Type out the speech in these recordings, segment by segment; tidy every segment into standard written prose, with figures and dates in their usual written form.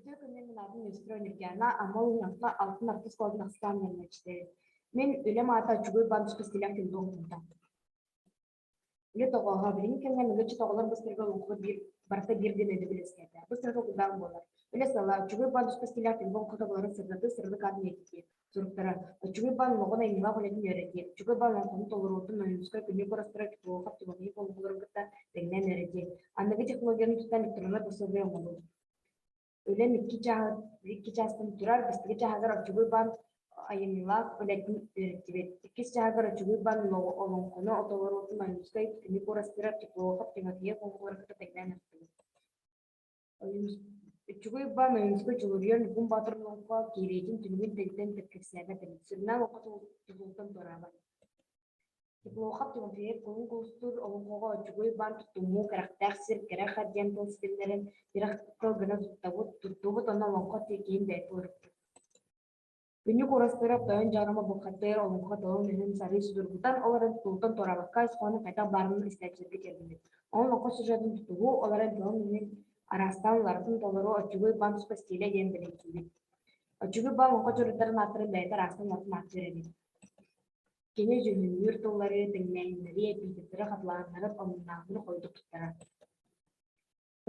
Үтүө күнүнэн мин аатым Нестерова Нюргиана, Амма улууһун Алтан Артыс оскуолатын ахсаан үөрэнээччилэрин. Мин үлэм аата Оччугуй Бандушка стилях түмүгэ оҥоһуллубута. Үлэ тоҕооһо билиҥҥи кэмҥэ мэлдьи оҕолор быстарга олоҥхо биир барыта биир гына өйдөбүл үөскээтэ. Быстарга курдаах буолар. Үлэ сыала Оччугуй Бандушка стилях түмүгэ оҥоһута буоларын сырдатыы сырдык аатын үйэтитии. Суруктара Оччугуй Бан олоҕун айымньылаах үлэтин үөрэтии. Оччугуй Бан олоҥхону толоруутун Ойуунускай күннүк уурастара Петухов Тимофеев олоҥхолорун кытта тэҥнээн үөрэтии. Аныгы технологияны туттан электроннай пособие оҥоруу. Үлэм икки чаастан турар, бастакы чааһыгар Оччугуй Бан айымньылаах үлэтин үөрэттибит. Иккис чааһыгар Оччугуй Бан олоҥхону толоруутун Ойуунускай күнү куорастыырап Теплоухов Тимофеев олоҥхолорун кытта тэҥнээн ырыттыбыт. Оччугуй Бан Ойуунускай Дьулуруйар Ньургун Боотур олоҥхо киириитин түмүгүн тэнитэн кэпсээбэт эбит, сүрүннээн олоҥхо тутулуттан туораабат. Теплоухов Тимофеев Кулун Кулустуур олоҥхоҕо Оччугуй Иван туттумуу кэрэхтээх сир кэрэ хат диэн тыл ситимнэрин тирэх тыл гына туттабыт, туттубут уонна олоҥхо тиэкиһин бэйэтэ уларыппыт. Күннүк Уурастыырап Тойон Дьаарама Бухатыыр олоҥхо тылын-өһүн сарыы судургутан, ол эрэн тутултан туораабакка ис хоһооно хайдах баарынан истээччилэргэ тиэрдибит. Ол олоҥхо сюжетын тутуһуу, ол эрэн тылын-өһүн араастаан уларытан толоруу Оччугуй Иван туспа стилэ диэн бэлиэтиибит. Оччугуй Иван олоҥхо дьоруойдарын ааттарын бэйэтэ араастаан уларытан ааттыыр эбит. Кини дьүһүннүүр тыллары, тэҥнээһиннэри, эпитеттэри хатылааннарын, омуннааҕын хойдук туттара.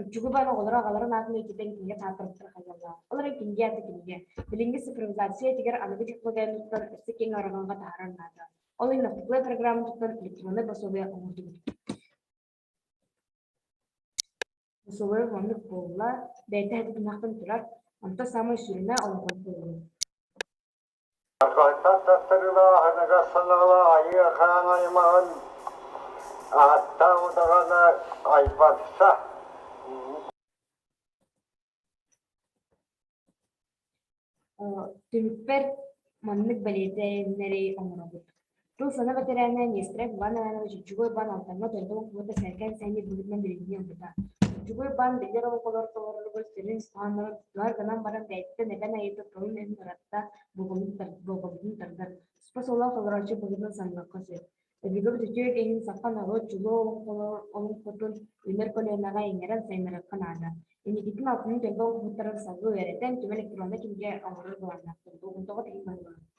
Оччугу бары оҕолоро аҕаларын аатын үйэтитэн кинигэ тааттарбыттара хайаллаах. Ол эрэн кинигэ аата кинигэ. Билиҥҥи цифровизация этигэр аныгы технологияны туттан өссө киэҥ араҥаҕа таһаарар наада. Ол иһин автоплей программа туттан электроннай пособие оҥордубут. Пособие маннык буолла, бэйэтэ хатыгынахтан турар, онтон саамай сүрүнэ олоҥхону толоруу. Хантан тахсарылааһыныгар санаалаах айыы хаан аймаҕын ааттаах удаҕана айбарса Түмүкпэр маннык бэлиэтэннэри оҥоробут. Тыл сана бэтэрээнэ Нестеров Иван Иванович Оччугуй Иван Алтаҥҥа дойду олоҥхоһута Сэргэн Сэһэнньит быһыытынан билинии ылбыта. Оччугуй Иван биллэр олоҥхолор толоруллубут сүрүн ис хоһооннорун тутуһар гынан баран бэйэтиттэн эбэн айыыта тылын-өһүн ыратта, болҕомтотун тардар. Туспа суоллаах толорооччу быһыытынан сананыахха сөп. Өбүгэбит үтүө үгэһин саха норуот чулуу олоҥхотун үүнэр көлүөнэҕэ иҥэрэн сайыннарыахха наада. Инникитин алтынньы дьолго оҥоһуктарын салгыы үөрэтэн, түмэл электроннай кинигэ оҥорор былааннаахпын. Болҕомтоҕо тиһик быһыылаах.